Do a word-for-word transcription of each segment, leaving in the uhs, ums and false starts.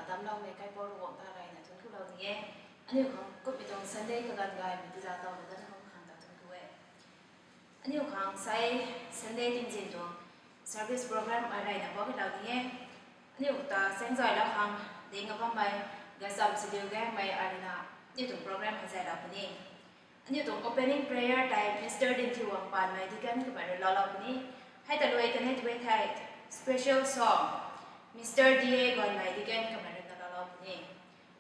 Damloumei kaipouc Ravguangc ta reyna thuanc kulou ni e. Aniu khang kummei tuang Sunday kaganv gaymei tizat tawlou dat khang ta thuanc ku e. Aniu khang sai Sunday tingzin tuang service program ai reyna bam lou ni e. Aniu ta saengzaylou khang ding a bammei Gacham Sadiu Gaengmei ai ruina aniu tuang program hei zaylou puni. Aniu tuang opening prayer tei Mister Dinthiwang Panmei deacon kamei rui loulou puni. Hei ta luai kanei tw e thei special song Mister D A Gonmei deacon kamei ruina loulou puni.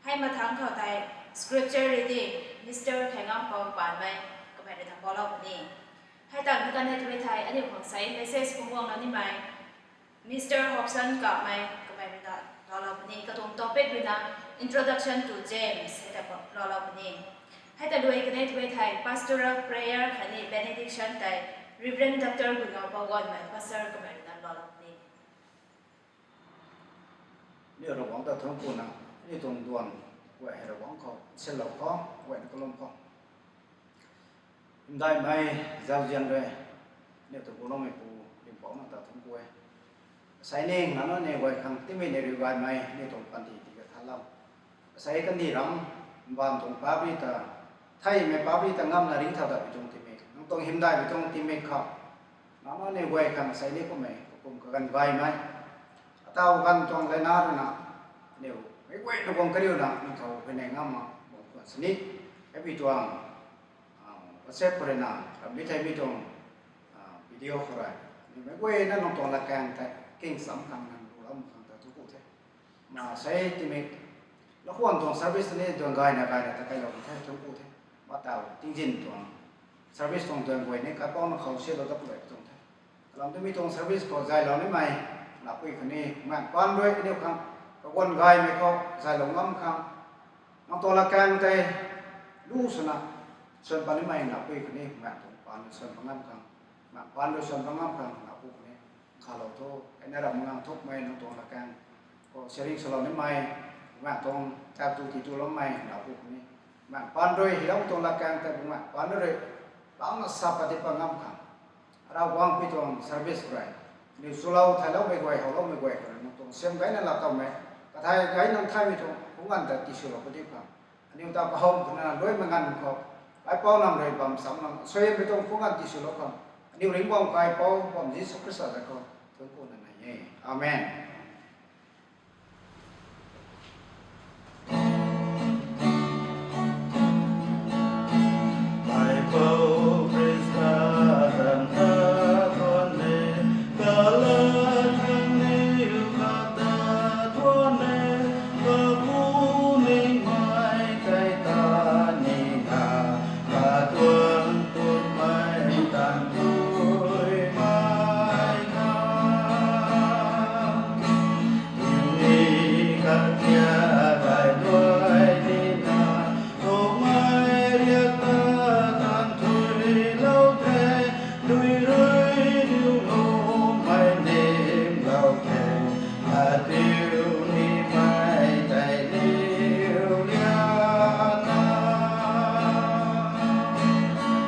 Hei mathangc khou tei scripture reading Mister Khaingampou Panmei kamei ruina paulou puni. Hei tangv kanei tw e thei aniu khang sai message phungc guanglou nimei Mister Hobson Kamei kamei ruina loulou puni. Katuang topic ruina Introduction to James hei ta loulou puni. Hei ta luai kanei tw e thei pastoral prayer khatni benediction tei Reverend Doctor Guingaupou Gonmei pastor kamei ruina loulou puni. Aniu Ravguangc ta thuanc kuna, aniu tuang duan guay hei Ravguangc khou silou khou guayna kalum khou hymdaihmei zauzian rui aniu tuang guloumeipu Ringhpouc nang ta thuanc ku e. Asei ni nganv ni guay khang timei ni riu gaymei aniu tuang panty tii kathanlou, asei kandih ram bam tuang pabri ta, theimei pabri ta ngamna ringcthau datmei tuang tingmik, nang tuang hymdaihmei tuang tingmik khou nganv ni guay khang asei ni kummei kakum kaganv gaymei, ataw ganv tuang leina ruina aniu meic guayna guang kariuna nang khou huayney ngam mak bam khwan sini, hei bi tuang WhatsApp khou ruina ramh mi theimei tuang video khou rui aniu meic guayna nang tuang latkaeng tei kingcham khang nang rulou mak khang ta thuanc ku the. Na sei tingmik, lakhwan tuang service ni duan gayna gayna ta kailou kan the, thuanc ku the. Mataw tingzin tuang service tuang duan guay ni kaipouc nang khou silou dat guay tuang the. Kalam timei tuang service khou zaylou nimei napui khatni Bumaengh Paan rui aniu khang kaguan gaymei khou zaylou ngam khang, nang tuang latkaeng tei lu swna suan pat nimei napui khatni Bumaengh tuang paan rui suan pat ngam khang, Bumaengh Paan rui suan pat ngam khang napui khatni khalou thu, ai na ram ngang thukmei nang tuang latkaeng khou sharing swlou nimei, Bumaengh tuang tak tu tii tuloumei napui khatni Bumaengh Paan rui hilou tuang latkaeng tei Bumaengh Paan rui lamna sa pat di pat ngam khang, Ravguangc pui tuang service rui aniu swlou thailoumei guay, howloumei guay khou rui nang tuang siam gayna laa towmei, kathai gay nang thaymei tuang khungganv ta tiswlou padiu khang, aniu ta kahowmei twna luaimei nganv khou kaipouc nang rui bam cham nang suaihiammei tuang khungganv tiswlou khang, aniu Ringhpouc kaipouc bam Jisu Khrista ta khou thuanc kuna nai e. Amen. Kaipouc Khrista zanc ta thuan e, kalat khang niw kata thuan e, kapu ningmei tei ta nina, katuang putmei tan tuimei khang, niw ni katia gay luai nina, thumei riak ta tan thuilou the, lui rui niw lungmei nimlou the, atiu nimei tei niw liana,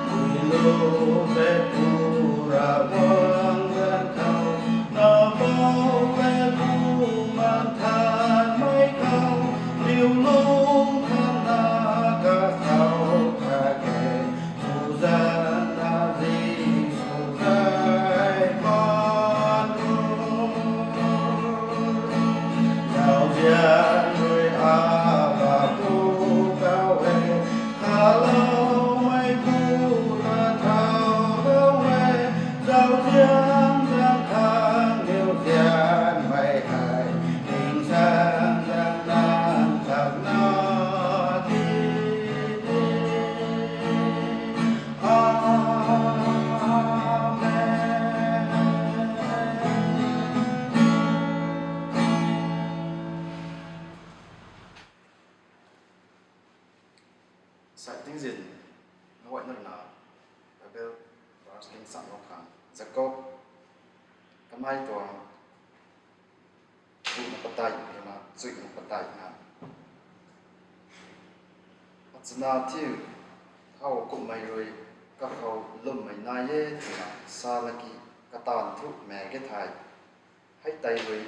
lui lu the pu Ravguangc zanc khou, na bou le pu man thanmei khou, niw lung thanna kakhou kage, suzanna Jisu zay pan lu. Zauzian rui Aba pu kau e, khaloumei pu ta thau kau e, zauzian zanc khang niw zianmei hei, tingsaeng zanc nang khang na ti. Amen. Sai tingzin, nahuaynarna Bible verse king samlou khang, Jakob kamei tuang ruhna padeih ruina chuihna padeihna, achana thiu thau kummei rui kakhou lwmmei nai e twna sa laki kataanv thu maek e thei, hei tei rui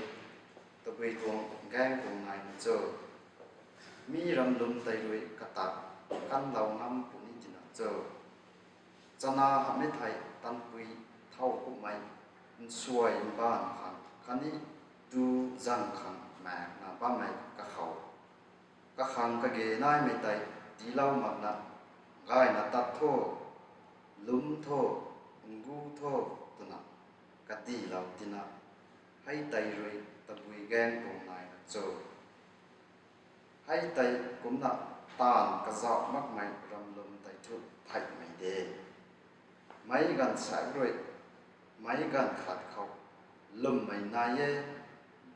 tabui tuang gaeng tuang nai na cho? Mi ramlum tei rui katat kanlou ngam puni tina cho? Chana hamhmei thei tanpui thau kummei, nsuai mbaanv khang khatni tu zang khang maekna bammei kakhou, kakhang kage naimei tei tiilou makna, gayna tat tho, lum tho, ngu tho, twna kadilou tina, hei tei rui tabui gaeng tuang nai na cho? Hei tei kumna taanv kazauh makmei ramlum tei thu theihmei de. Meic ganv saekc rui meic ganv khat khou lwmmei nai e,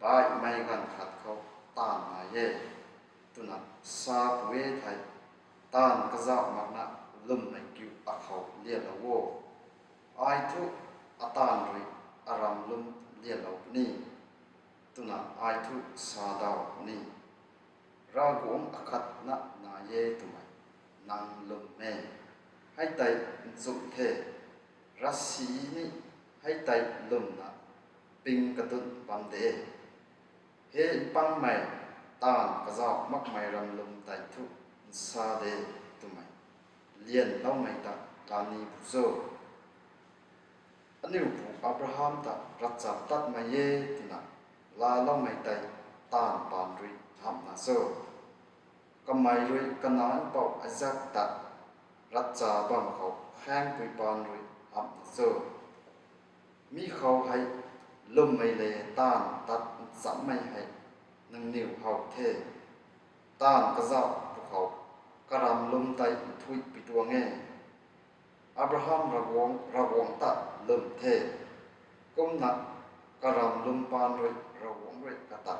baihmei ganv khat khou taanv nai e, twna sa pu e thei, taanv kazauh makna lwmmei kiu akhou lialou o. Ai thu ataanv rui aramlum lialou puni, twna ai thu sa daw puni. Ravguangc akhatna nai e twmei nang lwm e. Hei tei nchumh the. Ravsic ni hei tei lwmna ping kadun bam de. He mpangmei, taanv kazauh makmei ramlum tei thu nsa de twmei lianloumei ta kani pu cho? Aniu pu Abraham ta ravchaptatmei e twna laaloumei tei taanv paan rui hamhna cho? Kamei rui kanac mpouh Isak ta ravcha bam khou khaengpui paan rui hamhna cho? Mi khou hei lwmmei le taanv tat nchammei hei nangniw how the. Taanv kazauh pwkhou karamlum tei nthuihpui tuang e. Abraham Ravguangc, Ravguangc ta lwm the. Kumna karamlum paan rui Ravguangc rui kata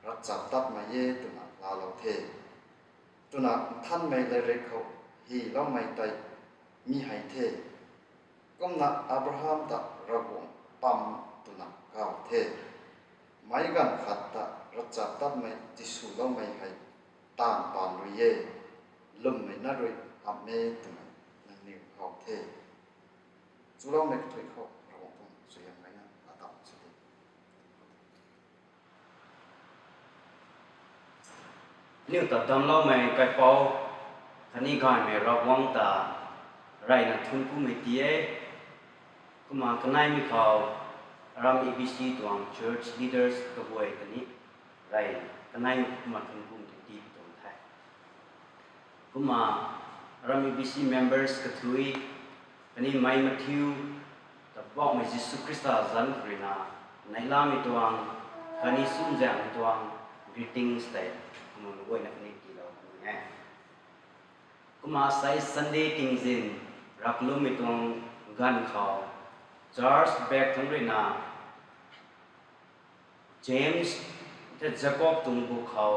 ravchaptatmei e twna laalou the, twna Nthanmei Lairik khou hyloumei tei mi hei the. Kumna Abraham ta Ravguangc pam twna kaw the. Meic ganv khat ta ravchaptatmei tiswloumei hei taanv paan rui e, lwmmei na rui hamh e twmei nangniw how the. Chuloumei kathuic khou Ravguangc tuang suaihiam gayna latau sw di. Aniu ta damcloumei kaipouc khatni gaymei Ravguangc ta reyna thuanc kumei ti e. Kumna kaneimei khou aram A B C tuang church leaders kaguay khatni rey kaneimei kumna thuanc kum ti ti tuang the. Kumna aram A B C members kathui khatni mei mathiu ta Poubauhmei Jisu Khrista zanc khou ruina neihlamei tuang khatni sumzaenghmei tuang greetings tei kumna guayna khatni tiilou kan e. Kumna sei Sunday tingzin raklummei tuang ganv khou church bak thangc ruina James the Jacob tuang buk khou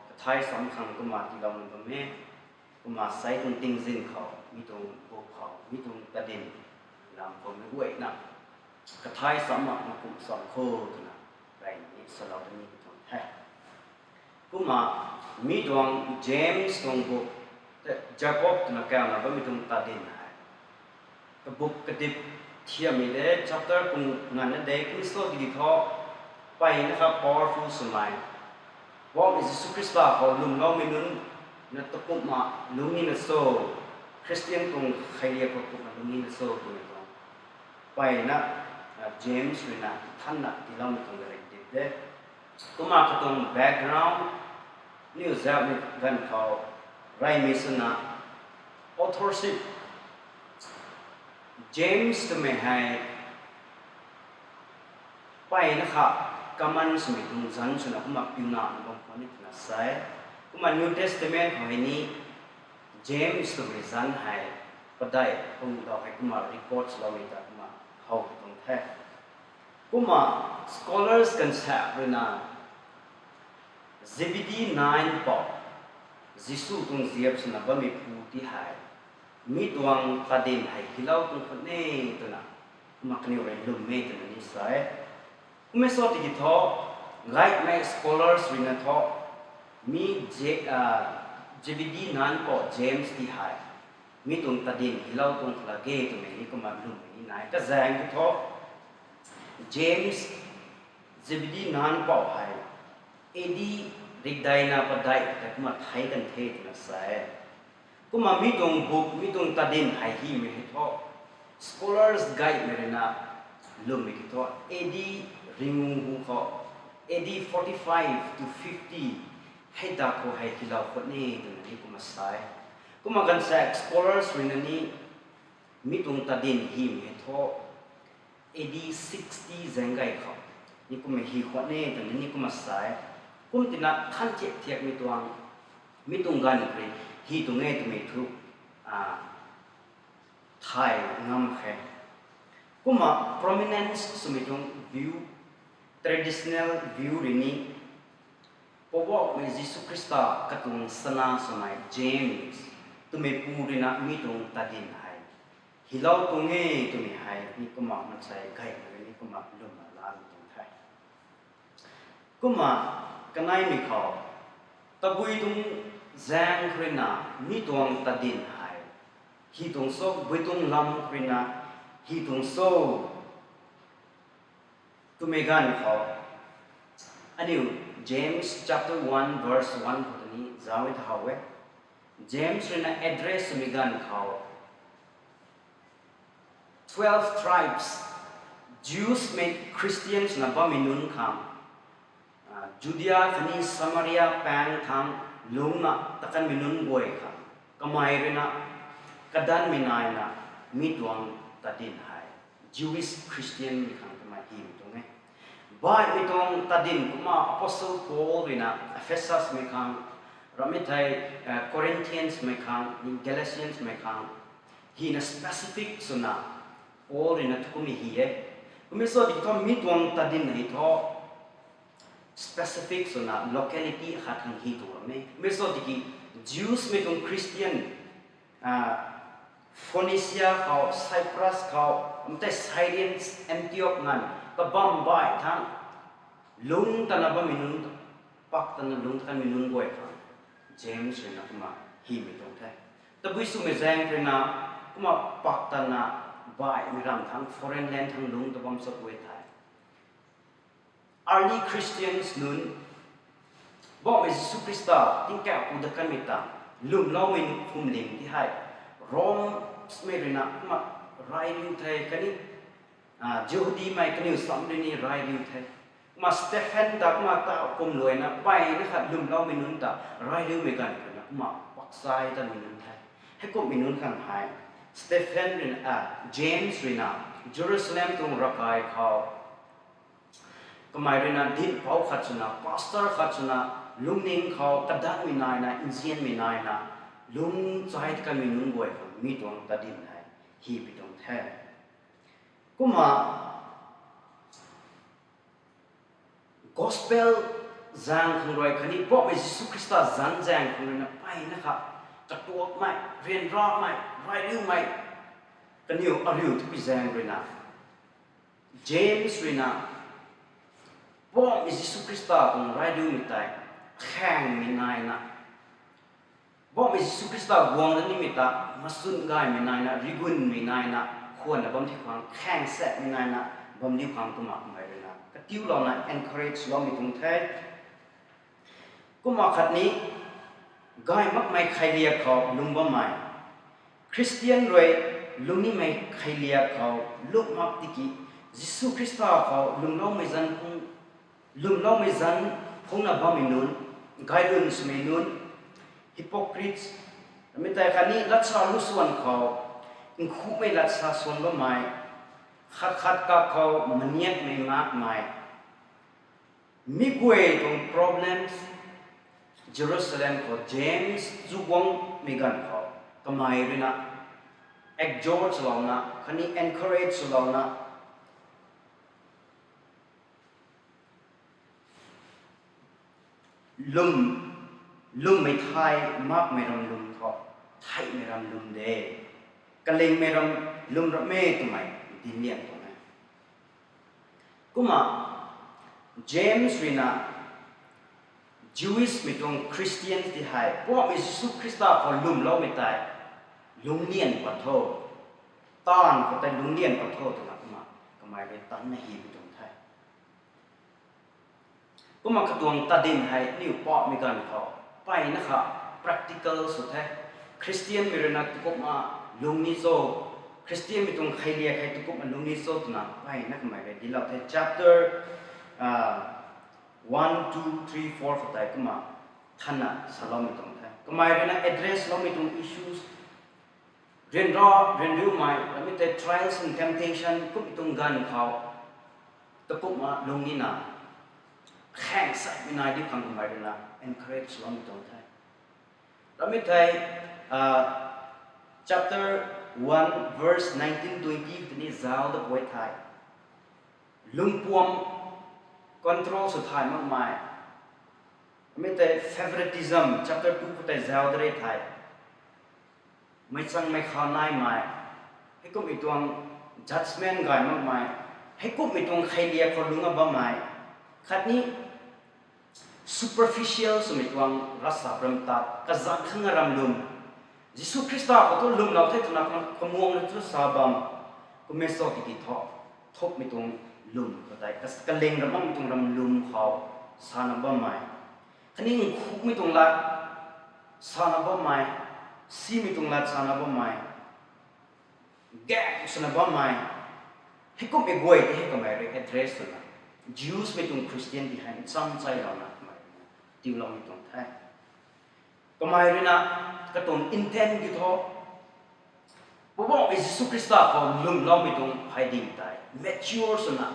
kathay sam khang kumna tiiloumei bam e. Kumna sei tuang tingzin khou mi tuang buk khou mi tuang tadin lam khou mei guayna kathay sam mak makum sam kho twna rey ni salou tani tuang the. Kumna mi tuang James tuang buk, Jacob twna kauna bammei tuang tadin hei kabuk kadip thiammei de chapter pung nganvna de kum sw tiki thu, mpeyna kha powerful swmei, Poubauhmei Jisu Khrista khou lwmloumei nunc na takumhna lungc nina cho, Christian tuang kheiliak khou kumna lungc nina cho twmei tuang mpeyna James ruina thanna tiiloumei tuang latrik dip de. Kumna katuang background niw zaumei ganv khou reymei swna authorship James twmei hei mpeyna kha common swmei tuang zanc swna kumna piuna bam khou ni twna sa e. Kumna New Testament khou hei ni James twmei zanc hei padeih pung dau hei kumna record swloumei ta kumna how tuang the. Kumna scholars kan sa ruina Zebedee nine pou, Jisu tuang ziap swna bammei pu ti hei mi tuang tadin hei hylou tuang khwan e twna kumna kaniw rui lwm e twna ni sa e. Kummei sw tiki thu, gaymei scholars ruina thu mi Zebedee nine pou James ti hei mi tuang tadin hylou tuang khala ge twmei ni kumna lwmmei ni nai. Kazaeng ki thu James, Zebedee nine pou hei A D rikdaina padeih ta kumna thei kan the twna sa e. Kumna mi tuang book, mi tuang tadin hei himei hei thu scholars gaymei ruina lwmmei ki thu A D ringu hu khou, A D forty-five to fifty hei da khou hei hilou khwan e twna ni kumna sa e. Kumna ganv sa scholars ruina ni mi tuang tadin himei hei thu A D sixty zaeng gay khou ni kumna hi khwan e twna ni kumna sa e. Kum tina than thiak thiakmei tuang, mi tuang ganv khou rui hi tuang e twmei thu thay ngam khe. Kumna prominence swmei tuang view, traditional view rui ni Poubauhmei Jisu Khrista katuang sana swmei James twmei pu ruina mi tuang tadin hei hilou tuang e twmei hei ni kumna mansei gaymei rui ni kumna lwmna lamei tuang the. Kumna kaneimei khou tabui tuang zaeng khou ruina mi tuang tadin hei hi tuang so, bui tuang lam khou ruina hi tuang so twmei ganv khou aniu James chapter one verse one khou tei ni zauc e tha how e. James ruina address swmei ganv khou twelve tribes, Jews mei Christians na bammei nunc khang, Judea khatni Samaria paeng thangc lungcna takanmei nunc guay khang kamei ruina kadanmei naina mi tuang tadin hei Jewish Christian mei khang kamei himei tuang e. Baihmei tuang tadin kumna Apostle Paul ruina Ephesus mei khang, ramei thei Corinthians mei khang, Galatians mei khang hina specific swna Paul ruina thu kumna hi e. Kummei sw tiki thu mi tuang tadin hei thu specific swna locality khat khang hi tuang ram e. Kummei sw tiki Jews mei tuang Christian, Phoenicia khou, Cyprus khou, mtei Cyrene, Antioch nganv kabam baih thangc lungc tana bammei nunc, pak tana lungc takanmei nunc guay khang James ruina kumna himei tuang the. Tabui swmei zaeng ruina kumna pak tana baihmei ram thangc, foreign land thangc lungc ta bam sw e the. Early Christians nunc Poubauhmei Jisu Khrista tingkauh ku dat kanmei ta lwmloumei nunc phuamling ti hei Romemei ruina kumna rai riu the khatni Jihudimei kaniw sam rui ni rai riu the. Kumna Stephen ta kumna taw kumluaina mpeyna khat lwmloumei nunc ta rai riumei ganv ruina kumna pakchai tanmei nunc the. Heikumhmei nunc khang hei Stephen ruina, James ruina Jerusalem tuang ravkai khou kamei ruina dinhpouc khat swna, pastor khat swna, lungning khou kadanmei naina, nzianmei naina lungc chai kanmei nunc guay khang mi tuang tadin hei hipui tuang the. Kumna gospel zaeng khang rui khatni Poubauhmei Jisu Khrista zanc zaeng khang ruina mpeyna khat katuakmei, ryanramei, rai riumei kaniw ariu thupui zaeng ruina James ruina Poubauhmei Jisu Khrista tuang rai riumei tei khaengmei naina, Poubauhmei Jisu Khrista guang dat nimei ta machun gaymei naina, rigunmei naina, khwanna bam di khang, khaengsaekmei naina bam di khang kumna kamei ruina katiulouna encourage loumei tuang the. Kumna khatni gay makmei kheiliak khou lung bammei, Khristian rui lungnimei kheiliak khou lung mak tiki, Jisu Khrista khou lwmloumei zanc phung, lwmloumei zanc phungna bammei nunc, gaylwn swmei nunc, hypocrites, mei tei khatni latsa lu swan khou nkhumei latsa swan bammei, khat khat kak khou maniakmei makmei, mi guay tuang problems Jerusalem khou James zu guangmei ganv khou kamei ruina exhort swlouna khatni encourage swlouna lwm, lwmmei thei makmei ram lwm thu, theihmei ram lwm de, kalingmei ram lwm ram e twmei dinlian tuang e. Kumna James ruina Jewish mei tuang Christian ti hei Poubauhmei Jisu Khrista khou lwmloumei tei lungclian pat tho, taanv khou tei lungclian pat tho twna kumna kamei rui tanna hipui tuang the. Kumna katuang tadin hei aniu paumei ganv khou mpeyna kha practical sw the. Christianmei ruina tukumna lungni cho, Christianmei tuang kheiliak hei tukumna lungni cho twna mpeyna kamei rui dilou the. Chapter one, two, three, four khou tei kumna thanna saloumei tuang the. Kamei ruina address loumei tuang issues, ryanra ryanriumei, rammei tei trials and temptation kummei tuang ganv khou tukumna lungnina khaeng saimei nai di khang kamei ruina encourage sw bammei tuang the. Rammei tei chapter one verse nineteen, twenty tini zauc da guay thei, lungpuam control sw thay makmei, rammei tei favoritism chapter two khou tei zauc da rui thei, meic changmei khou naimei, heikummei tuang judgment gay makmei, heikummei tuang kheiliak khou lungc a bammei, khatni superficial swmei tuang ravsap ram tat, kazanc khang ram lwm, Jisu Khrista khou thu lwmlou the twna kamuang rui thu sa bam, kummei cho tiki thu, thukmei tuang lwm khou tei, kas- kaling ram makmei tuang ram lwm khou sana bammei, khatni nkhukmei tuang lat sana bammei, simei tuang lat sana bammei, gang swna bammei, heikummei guay tei hei kamei rui address swna, Jews mei tuang Christian ti hei ncham chailouna kamei ruina tiiloumei tuang the. Kamei ruina katuang intent kiu thu, Poubauhmei Jisu Khrista khou lwmloumei tuang phay ding tei mature swna,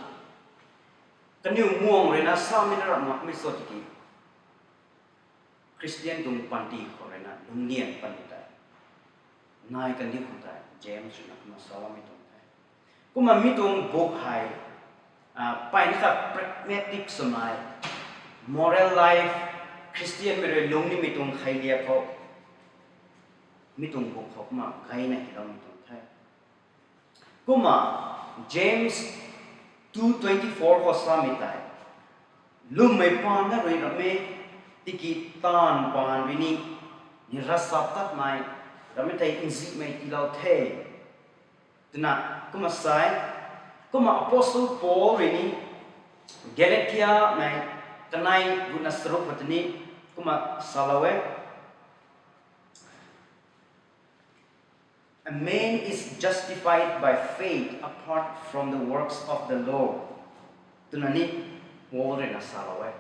kaniw muang ruina samei na ram makmei cho tiki, Christian tuang panty khou ruina lungclian panty tei nai kandih khang tei James ruina kumna saloumei tuang the. Kumna mi tuang book hei mpeyna kha pragmatic swmei, moral life, Christianmei rui lungnimei tuang kheiliak khou, mi tuang book khou kumna gayna hyloumei tuang the. Kumna James two twenty four khou samei tei, lwmmei paan na rui ram e, tiki taanv paan rui ni, ni ravsap tatmei, rammei tei nzihmei tiilou the, twna kumna sa e. Kumna Apostle Paul rui ni Galatiamei kanei gutna charuk khou tini kumna salou e. A man is justified by faith apart from the works of the law, twna ni Paul ruina salou e.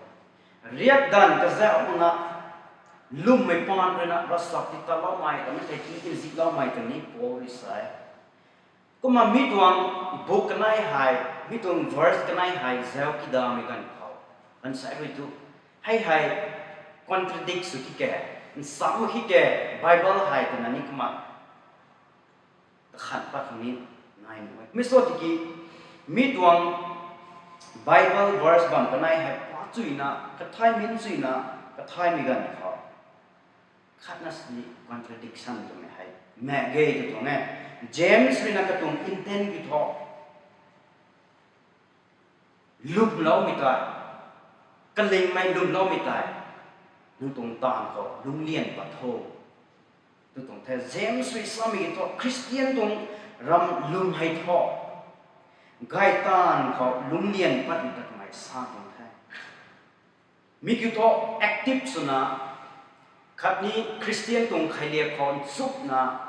Riakdanv kazauh makna, lwmmei paan ruina ravsap ti tatloumei, rammei tei ti nzihloumei twna ni Paul rui sa e. Kumna mi tuang book kanei hei, mi tuang verse kanei hei zauc kidamei ganv khou, gansai rui tu, hei hei contradict sw ki ke, nsam ki ke, Bible hei twna ni kumna kakhan pat khang ni nai nuh e. Mi cho tiki, mi tuang Bible verse bam kanei hei pa chuyna, kathay min chuyna, kathaymei ganv khou, khatna sini contradiction twmei hei mak ge tw tuang e. James ruina katuang intent kiu thu, lwmloumei tei, kalingmei lwmloumei tei, nang tuang taanv khou lungclian pat tho, tw tuang the. James rui samei kiu thu Christian tuang ram lwm hei thu, gay taanv khou lungclian pat ni ta kamei sa tuang the. Mi kiu thu active swna, khatni Christian tuang kheiliak khou nchumhna,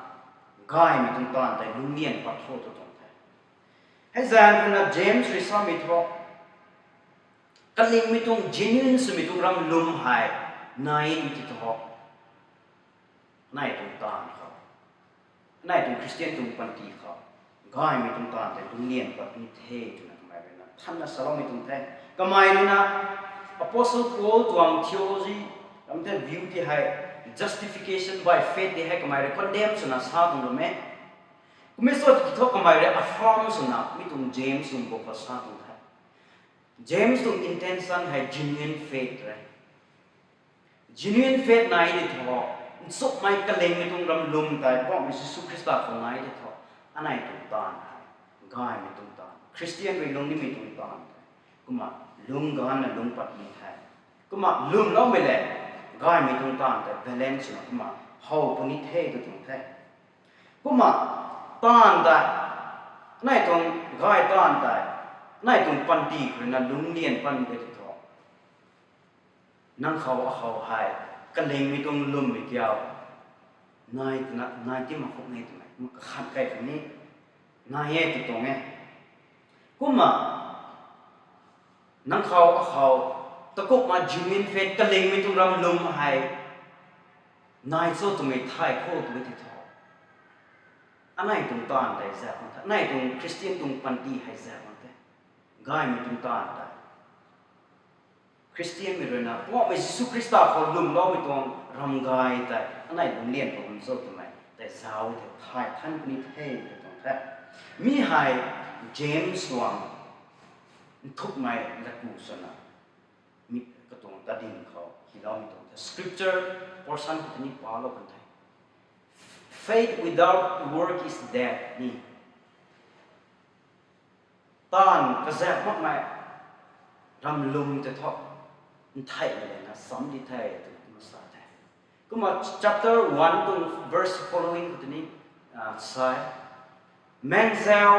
gaymei tuang taanv tei lungclian pat tho tw tuang the. Hei zaeng ruina James rui samei thu, kalingmei tuang genuine swmei tuang ram lwm hei nai e tw ti thu, nai tuang taanv khou, nai tuang Christian tuang panty khou, gaymei tuang taanv tei lungclian pat ni the twna kamei ruina thanna saloumei tuang the. Kamei ruina Apostle Paul tuang theology, ram the view ti hei, justification by faith ti hei kamei rui condemn swna sa tuang ram e. Kummei cho tiki thu kamei rui affirm swna mi tuang James tuang book khou sa tuang the. James tuang intention hei genuine faith re. Genuine faith nai di thu, nchumhmei kalingmei tuang ram lwm tei Poubauhmei Jisu Khrista khou nai di thu, anei tuang taanv hei, gaymei tuang taanv, Christian rui lungcnimei tuang taanv tei, kumna lungc ganvna lungc pat ni the. Kumna lwmloumei le, gaymei tuang taanv tei balance swna kumna how puni the tw tuang the. Kumna taanv tei, anei tuang gay taanv tei, anei tuang panty khou ruina lungclian pat ni de tw thu, Nang khou akhou hei kalingmei tuang lwmmei kiu nai twna nai ti mak khou nge twmei kumna kakhan kai khang ni nai e tw tuang e. Kumna nang khou akhou takumhna genuine faith kalingmei tuang ram lwm hei nai cho twmei thay khou twmei ti thu, anei tuang taanv tei zak mak the, anei tuang Christian tuang panty hei zak mak the. Gaymei tuang taanv tei Christianmei rui na Poubauhmei Jisu Khrista khou lwmloumei tuang ram gay tei anei lungclian khou bam cho twmei tei zauc tei thay than puni the tw tuang the. Mi hei James tuang nthukmei latku swna mi katuang tadin khou hyloumei tuang the. Scripture portion khou tei ni palou kan the. Faith without work is dead ni. Taanv kazak makmei ram lwm tei thu ntheimei lana sam di the tw kumna sa the. Kumna chapter one tuang verse following khou tei ni sa e, maengzau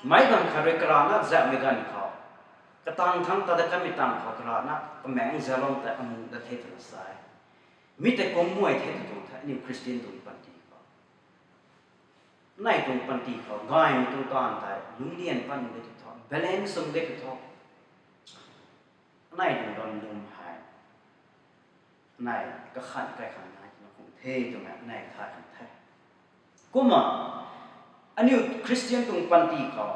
meic ganv khat rui karana zakmei ganv khou, katang thangc ta dat kanmei tangv khou karana kamaengzaulou tei amu dat the twna sa e. Mi tei kum muay the tw tuang the aniu Christian tuang panty khou. Anei tuang panty khou gaymei tuang taanv tei lungclian pat de tw thu, balance sw de tw thu, anei tuang ram lwm hei anei kakhan kai khang nai twna kum the twmei anei thay kan the. Kumna aniu Christian tuang panty khou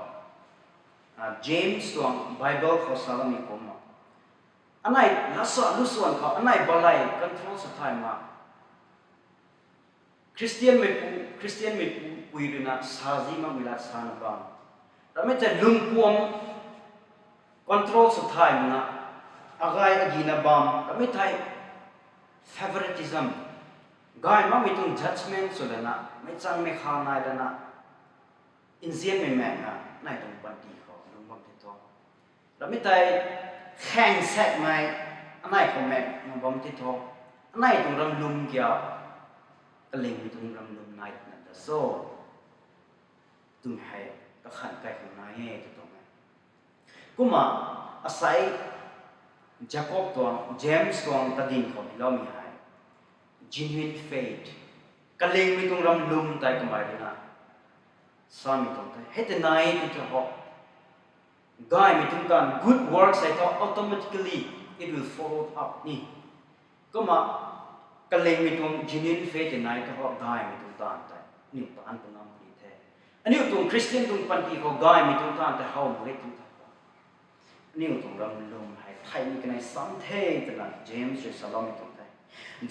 James tuang Bible khou saloumei kumna, anei lasa lusuan khou anei balei control sw thay ma, Christianmei pu, Christianmei pui rui na sazi makmei lat sana bam, ramei tei lungpuam control sw thay mana, agay agina bam, ramei tei favoritism, gay makmei tuang judgment sw lana meic changmei kha nai lana nzianmei maekna anei tuang panty khou lung bam the thu, ramei tei khaeng sakmei anei khou maekna bam the thu, anei tuang ram lwm kiu kalingmei tuang ram lwm nai twna ta cho twmei hei kakhan kai khang nai e tw tuang e. Kumna asei Jacob tuang, James tuang tadin khou hyloumei hei genuine faith, kalingmei tuang ram lwm tei kamei rui na samei tuang the. Hei tei nai tw thu ho, gaymei tuang taanv good works hei thu automatically it will follow up ni. Kumna kalingmei tuang genuine faith tei nai thu ho gaymei tuang taanv tei aniu taanc pw ngam puni the. Aniu tuang Christian tuang panty khou gaymei tuang taanv tei how mak ge tw thu, aniu tuang ram lwm hei theihmei kanei sam the twna James rui saloumei tuang the.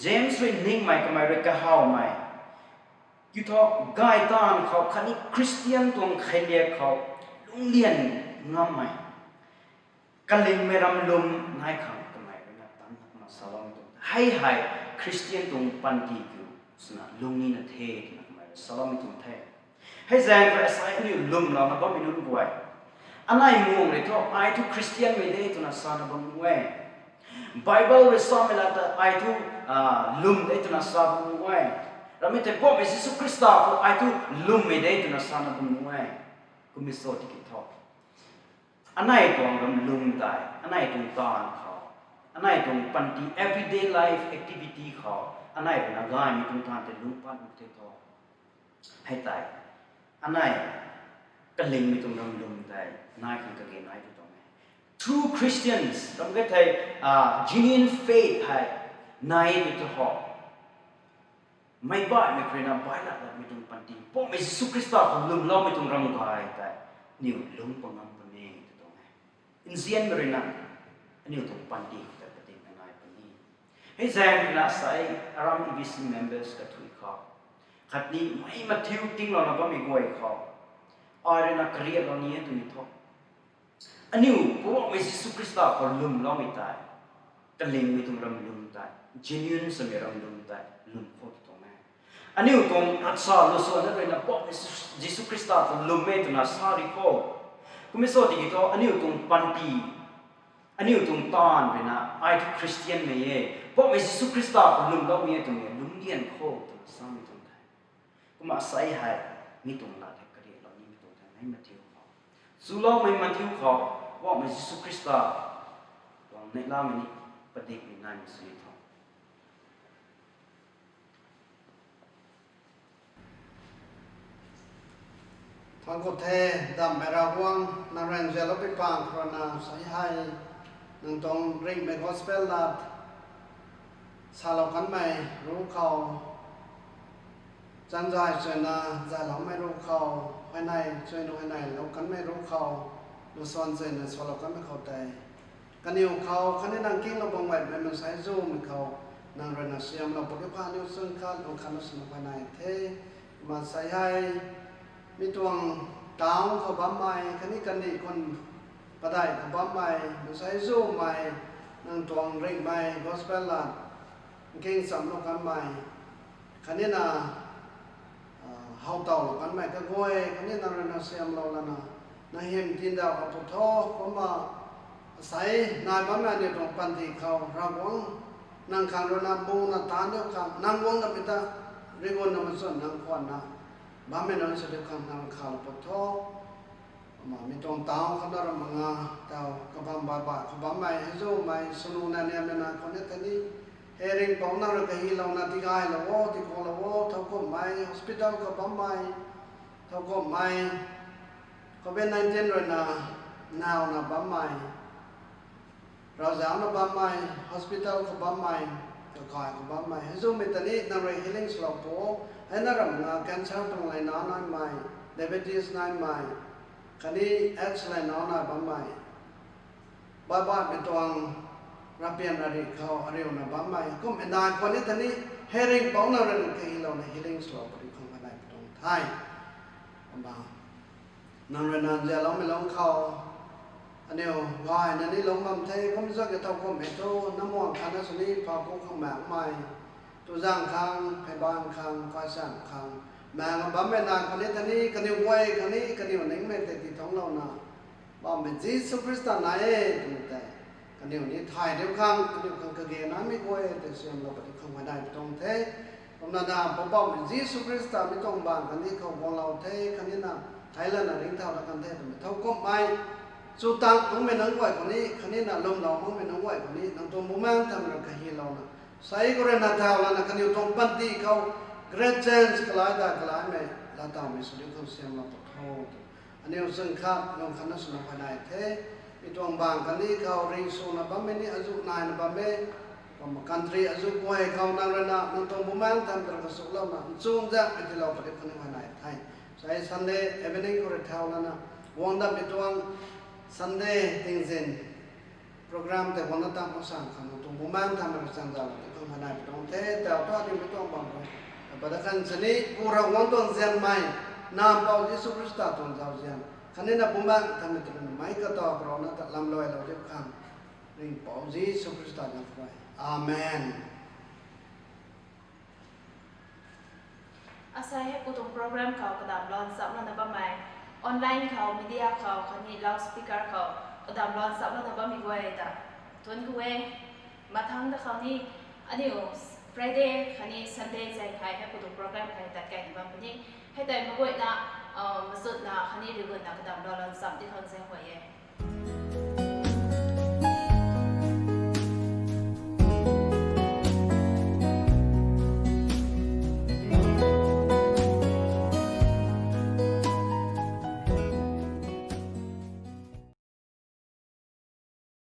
James rui ningmei kamei rui kahawmei kiu thu, gay taanv khou khatni Christian tuang kheiliak khou lungclian ngammei kalingmei ram lwm nai khang kamei rui na tan na kumna saloumei tuang the. Hei hei Christian tuang panty kiu swna lungcnina the twna kamei rui saloumei tuang the. Hei zaeng khou asei aniu lwmlouna bammei nunc guay, anei muang rui thu ai thu Christianmei de twna sana bam nuh e. Bible rui samei lat ta ai thu lwm de twna sa bam nuh e. Ramei tei Poubauhmei Jisu Khrista khou ai thu lwmmei de twna sana bam nuh e. Kummei sw tiki thu, anei tuang ram lwm tei anei tuang taanv khou, anei tuang panty everyday life activity khou anei rui na gaymei tuang taanv tei lungc pat mak the thu, hei tei anei kalingmei tuang ram lwm tei nai khang kage nai tw tuang e. True Christians ram ge thei genuine faith hei nai tw thu ho, meic baihmei khou rui na baihlat latmei tuang panty, Poubauhmei Jisu Khrista khou lwmloumei tuang ram gay tei aniu lungc pw ngam puni tw tuang e. Nzianmei rui na aniu tuang panty khou tei padik na nai puni. Hei zaeng rui na asei aram E B C members kathui khou, khatni mei mathiu tinglouna bammei guay khou, ai rui na kariaklou ni e twmei thu, aniu Poubauhmei Jisu Khrista khou lwmloumei tei, kalingmei tuang ram lwm tei, genuine swmei ram lwm tei lwm khou tw tuang e. Aniu tuang ravsa lusuan na rui na Poubauhmei Jisu Khrista khou lwm e twna sa ri khou, kummei sw tiki thu aniu tuang panty, aniu tuang taanv rui na ai thu Christianmei e, Poubauhmei Jisu Khrista khou lwmloumei e twmei lungclian khou twna samei tuang the. Kumna asei hei mi tuang lat hei kariaklou nimei tuang the, mei mathiu khou, chuloumei mathiu khou, Poubauhmei Jisu Khrista tuang neihlamei ni padikmei nai si tho. Thangc khou the, dammei Ravguangc, nang rui nzianlou pui pang khou rui na sa hei, nang tuang ringhmei gospel lat salou kanmei ruc khou, chanzay chuyna zayloumei ruc khou, huayney chuyna huayneylou kanmei ruc khou, lusuan chuyna salou kanmei khou tei, kaniw khou khatni nang kinglou bam gaymei mansei zumei khou, nang rui na siamlou puni kha aniu chwn khat lung khatna swna huayney the. Mansei hei, mi tuang town khou bammei khatni kandih khun padeih khou bammei mansei zumei, nang tuang ringhmei gospel lat nking chamlou kanmei, khatni na, how tawlou kanmei kaguay khatni nang rui na siamlou lana, nang hym tindauh apu tho. Kumna asei nai bammei aniu tuang panty khou Ravguangc, nang khang rui na buna taanc diu khang, nang guang namei ta rigunna machwn nang khwanna bammei nunc sw diu khang nang khalou puni tho. Kumna mi tuang town khou na ram manga, taw kabam baih baih khou bammei hei zumei swnu na niammei na khou ni tei ni, hei ringhpouc nang rui kahylouna tigaylou o, tikuaklou o, thowkumhmei hospital khou bammei, thowkumhmei covid nineteen rui na nawna bammei, ravzaucna bammei, hospital khou bammei, kakai khou bammei hei zumei ta ni nang rui healing swlou pu. Hei na ram manga cancer tuang leina naimei, diabetes naimei, khatni AIDS leina nai bammei, baih baihmei tuang ravpian rarih khou ariuna bammei, kumhmei nai khou ni ta ni, hei ringhpouc nang rui nang kahylouna healing swlou puni khang huayney pi tuang the. Kumna nang rui na nzianloumei lungc khou, aniu gayna ni lungc bam the, kumna zak e thowkumhmei thu, namuang khatna sw ni, phaku khang maekmei, tuzang khang, pheyban khang, kaisan khang, maek bammei nai khou ni ta ni, kaniw guay khang ni, kaniw ningmei tei tithungclouna, Poubauhmei Jisu Khrista nai e twmei tei, kaniw ni thay diu khang, kaniw khang kage naimei guay tei siamlou puni khang huayney pi tuang the. Kumna na Poubauhmei Jisu Khrista mi tuang bang kandih khou guanglou the, khatni na theic lana ringcthau dat kan the twmei thowkumhmei, chutang makmei nunc guay khou ni, khatni na lwmlou makmei nunc guay khou ni, nang tuang Bumaengh Nthanmei rui kahylouna, sei khou rui na thau lana kaniw tuang panty khou great change kalai dai kalaimei laatawmei sw diu khang siamlou pu tho. Aniu chwn khat lung khatna swna huayney the. Mi tuang bang kandih khou ringcthau swna bammei ni azuh naina bam e. Kumna country azuh guay khou nang rui na nang tuang Bumaengh Nthanmei rui kasulouna nchumh zaengmei tiilou puni khang ni huayney the. Sei Sunday evening khou rui thau lana, guang dammei tuang Sunday tingzin program tei guangna tang mak sang khang nang tuang Bumaengh Nthanmei rui chanzalou puni khang huayney pi tuang the. Taw thu aniu mi tuang bam khou, apat dat kan sini, Pu Ravguangc tuang nzianmei, Nac Mpouh Jisu Khrista tuang zauzian, khatni na Bumaengh Nthanmei ta rui na meic kata khou rui na ta lamluailou diu khang, Ringhpouc Jisu Khrista zanc khou rui. Amen. Asei hei pu tuang program khou kadamlou nchamlouna bammei, online khou, media khou khatni loudspeaker khou kadamlou nchamlouna bammei guay ta thuanc ku e. Mathangc da khou ni, aniu Friday khatni Sunday zaeng hei hei pu tuang program hei tat keyna bam puni. Hei tei meic guayna machutna khatni rigunna kadamlouna ncham di khang zaeng huay e.